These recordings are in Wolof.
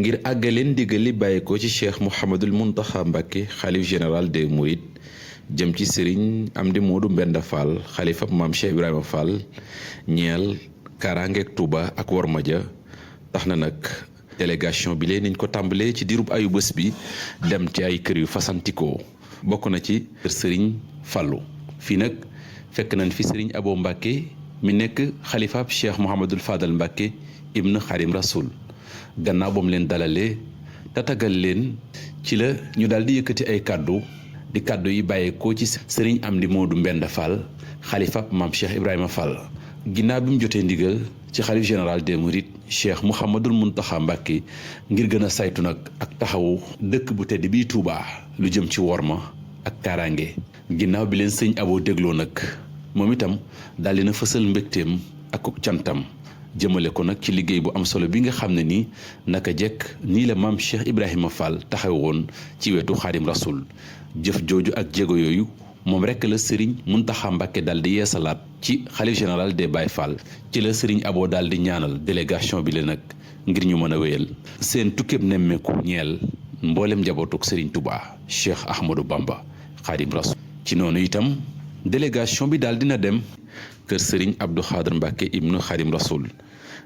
ngir àggaleen ndigal li bàyyi ko ci cheikh Mouhamadul Mountakha Mbacké xalif général des Mourides jëm ci sëriñ Amdi Modou Mbenda Fall xalifab maam Cheikh Ibrahima Fall ñeel kaaraangeeg Touba ak worma ja tax na nag délégation bi leen niñ ko tàmbalee ci dirub ayu bés bi dem ci ay kër yu fasantikoo bokk na ci kër sëriñ Fallu fii nag fekk nañ fi sëriñ Abo Mbacké mi nekk xalifaab cheikh Mouhamadul Fadal Mbacké ibn Xadim Rasoul gannaaw ba mu leen dalalee tatagal leen ci la ñu daal di yëkkati ay kàddu di kàddu yi bàyyeekoo ci sëriñ Amdi Modou Mbenda Fall xalifaab maam Cheikh Ibrahima Fall ginnaaw bi mu jotee ndigal ci xalif général des Mourides cheikh Mouhamadul Mountakha Mbacké ngir gën a saytu nag ak taxawu dëkk bu tedd bii Touba lu jëm ci worma ak kaaraange ginnaaw bi leen sëñ Abo dégloo nag moom itam daal dina fësal mbégteem ak cantam jëmale ko nag ci liggéey bu am solo bi nga xam ne nii naka jekk nii la maam Cheikh Ibrahima Fall taxaw woon ci wetu Xaadim Rasul jëf jooju ak jéego yooyu moom rekk la sëriñ Mountakha Mbacké daal di yeesalaat ci xalif général des Baye Fall ci la sëriñ Abo daal di ñaanal délégation bi la nag ngir ñu mën a wéyal seen tukkeeb nemmeeku ñeel mboolem njabootuk sëriñ Touba Cheikh Ahmadou Bamba Xaadim Rasul ci noonu itam délégation bi daal dina dem kër sëriñ Abdou Khadr Mbacké ibnu Xadim Rasoul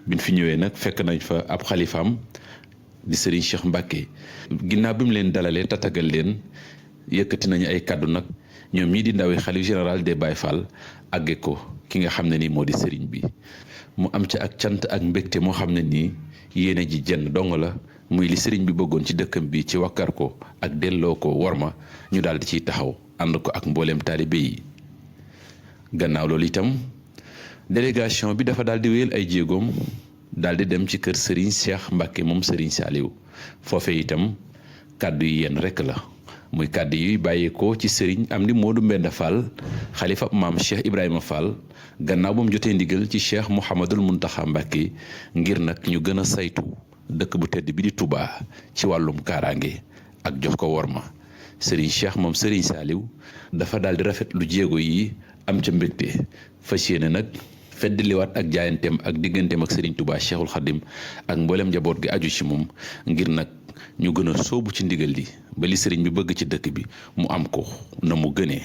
biñ fi ñëwee nag fekk nañ fa ab xalifaam di sëriñ Cheikh Mbacké ginnaaw bi mu leen dalalee tatagal leen yëkkati nañu ay kàddu nag ñoom ñii di ndawi xalif général des Baye Fall àgge ko ki nga xam ne nii moo di sëriñ bi mu am ca ak cant ak mbégte moo xam ne nii yéene ji jenn dong la muy li sëriñ bi bëggoon ci dëkkam bi ci wakkar ko ak delloo ko worma ñu daal di ciy taxaw ànd ko ak mbooleem taalibe yi gannaaw loolu itam délégation bi dafa daal di wéyal ay jéegoom daal di dem ci kër Serigne Cheikh Mbacké moom Serigne Saliou foofee itam kàddu yi yenn rekk la muy kàddu yi bàyyeekoo ci Serigne Amdi Modou Mbenda Fall xalifa maam Cheikh Ibrahima Fall gannaaw ba mu jotee ndigal ci Cheikh Mouhamadul Mountakha Mbacké ngir nag ñu gën a saytu dëkk bu tedd bi di Touba ci wàllum kaaraange ak jox ko worma Serigne Cheikh moom Serigne Saliou dafa daal di rafet lu jéego yi am ca mbégte fas yéene nag feddliwaat ak jaayanteem ak digganteem ak Serigne Touba Cheikhul Khadim ak mboolem njaboot gi aju ci moom ngir nag ñu gën a sóobu ci ndigal li ba li Serigne bi bëgg ci dëkk bi mu am ko na mu gënee.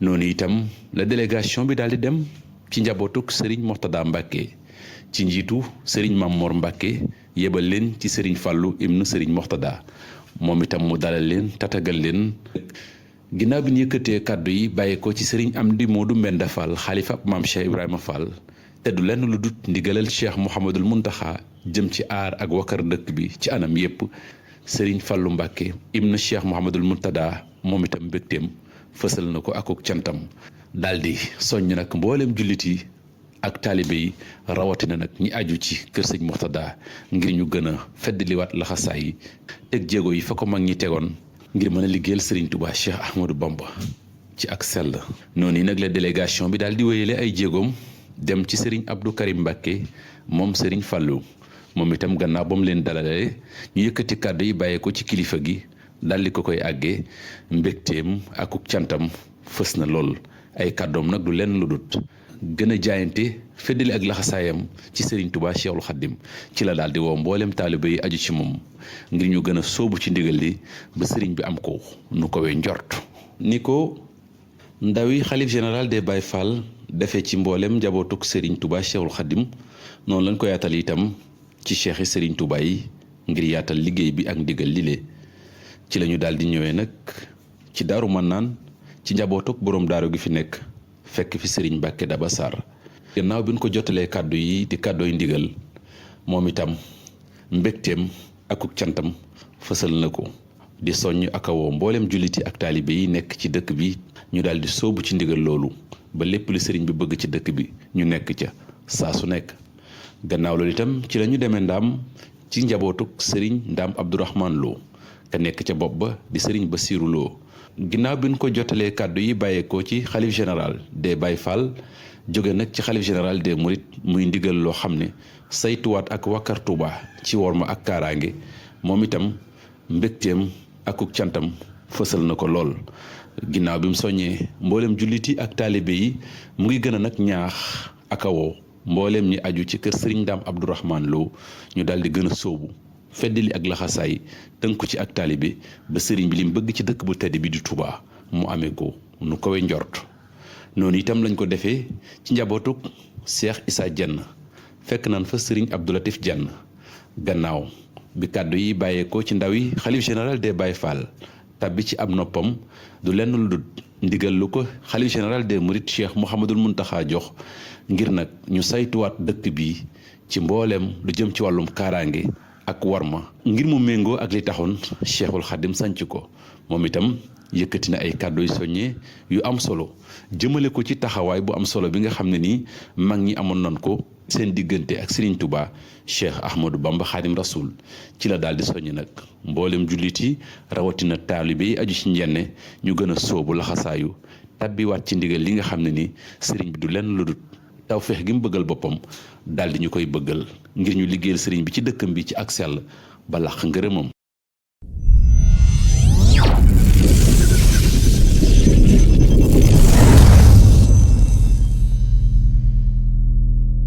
noonu itam la délégation bi daal di dem ci njabootuk Serigne Mourtada Mbacké ci njiitu Serigne Mamor Mbacké yebal leen ci Serigne Fallou ibnu Serigne Mourtada moom itam mu dalal leen tatagal leen. ginnaaw bi ñu yëkkatee kàddu yi bàyyi ko ci sëriñ Amdi Modou Mbenda Fall xalifa maam Cheikh Ibrahima Fall te du lenn lu dut ndigalal Cheikh Mouhamadul Mountakha jëm ci aar ak wakkar dëkk bi ci anam yépp sëriñ Fallu Mbacké ibn Cheikh Mouhamadul Mountada moom itam mbégteem fësal na ko akuk cantam daldi soññ nag mboolem jullit yi ak taalibe yi rawatina nag ñi aju ci kër sëñ Mourtada ngir ñu gën a feddliwaat laxasaay yi teg jéego yi fa ko mag ñi tegoon ngir mën a liggéeyal Serigne Touba Cheikh Ahmadou Bamba ci ak sell noonu yi nag la délégation bi daal di wéyale ay jéegoom dem ci Serigne Abdou Karim Mbacké moom Serigne Fallou moom itam gannaaw ba mu leen dalalee ñu yëkkati kàddu yi bàyyee ko ci kilifa gi daal di ko koy àggee mbégteem akuk cantam fës na lool ay kàddoom nag du lenn lu dut gën a jaayante feddali ak laxasaayam ci Serigne Touba Cheikhul Khadim ci la daal di woo mboolem taalibe yi aju ci moom ngir ñu gën a sóobu ci ndigal li ba Serigne bi am ko nu ko we njort ni ko ndawi xalif général des Baye Fall defee ci mboolem njabootuk Serigne Touba Cheikhul Khadim noonu lañ ko yaatal itam ci cheikhi Serigne Touba yi ngir yaatal liggéey bi ak ndigal lile ci la ñu daal di ñëwee nag ci Daaru Mannaan ci njabootuk boroom daaru gi fi nekk fekk fi Serigne Mbacké Daba Sarr gannaaw bi ñu ko jotalee kàddu yi di kàddooy ndigal moom itam mbégteem akuk cantam fësal na ko di soññ akawoo mboolem julliti ak taalibe yi nekk ci dëkk bi ñu daal di sóobu ci ndigal loolu ba lépp li sëriñ bi bëgg ci dëkk bi ñu nekk ca saa su nekk gannaaw loolu itam ci la ñu demee ndaam ci njabootuk sëriñ Ndaam Abdourahman Lo te nekk ca bopp ba di sëriñ Bassirou Lo ginnaaw bi ñu ko jotalee kàddu yi bàyyeekoo ci xalif général des Baye Fall jóge nag ci xalif général des Mourides muy ndigal loo xam ne saytuwaat ak wakkar Touba ci worma ak kaaraange moom itam mbégteem akuk cantam fësal na ko lool ginnaaw bi mu soññee mboolem julliti ak taalibe yi mu ngi gën a nag ñaax akawoo mbooleem ñi aju ci kër sëriñ Ndaam Abdourahman Lo ñu daal di gën a sóobu feddali ak laxasaay tënku ci ak taalibe ba sëriñ bi lim bëgg ci dëkk bu tedd bi di Touba mu amee ko nu kowe njort noonu itam lañ ko defee ci njabootuk Cheikh Issa Diène fekk nañ fa sëriñ Abdou Latif Diène gannaaw bi kàddu yi bàyyeekoo ci ndaw yi xalif général des Baye Fall tàbbi ci ab noppam du lenn lu dul ndigal lu ko xalif général des Mourides Cheikh Mouhamadul Mountakha jox ngir nag ñu saytuwaat dëkk bi ci mbooleem lu jëm ci wàllum kaaraange ak warma ngir mu méngoo ak li taxoon Cheikhul Khadim sanc ko moom itam yëkkati na ay kàddu yu soññee yu am solo jëmale ko ci taxawaay bu am solo bi nga xam ne nii mag ñi amoon nañ ko seen diggante ak Serigne Touba Cheikh Ahmadou Bamba Khadim Rasoul ci la daal di soññ nag mboolem jullit yi rawatina taalibe yi aju ci njenne ñu gën a sóobu laxasaayu tabbiwaat ci ndigal li nga xam ne ni Serigne bi du lenn lu dul tawfeex gi mu bëggal boppam daal di ñu koy bëggal ngir ñu liggéeyal Serigne bi ci dëkkam bi ci ak sell ba làq ngërëmam.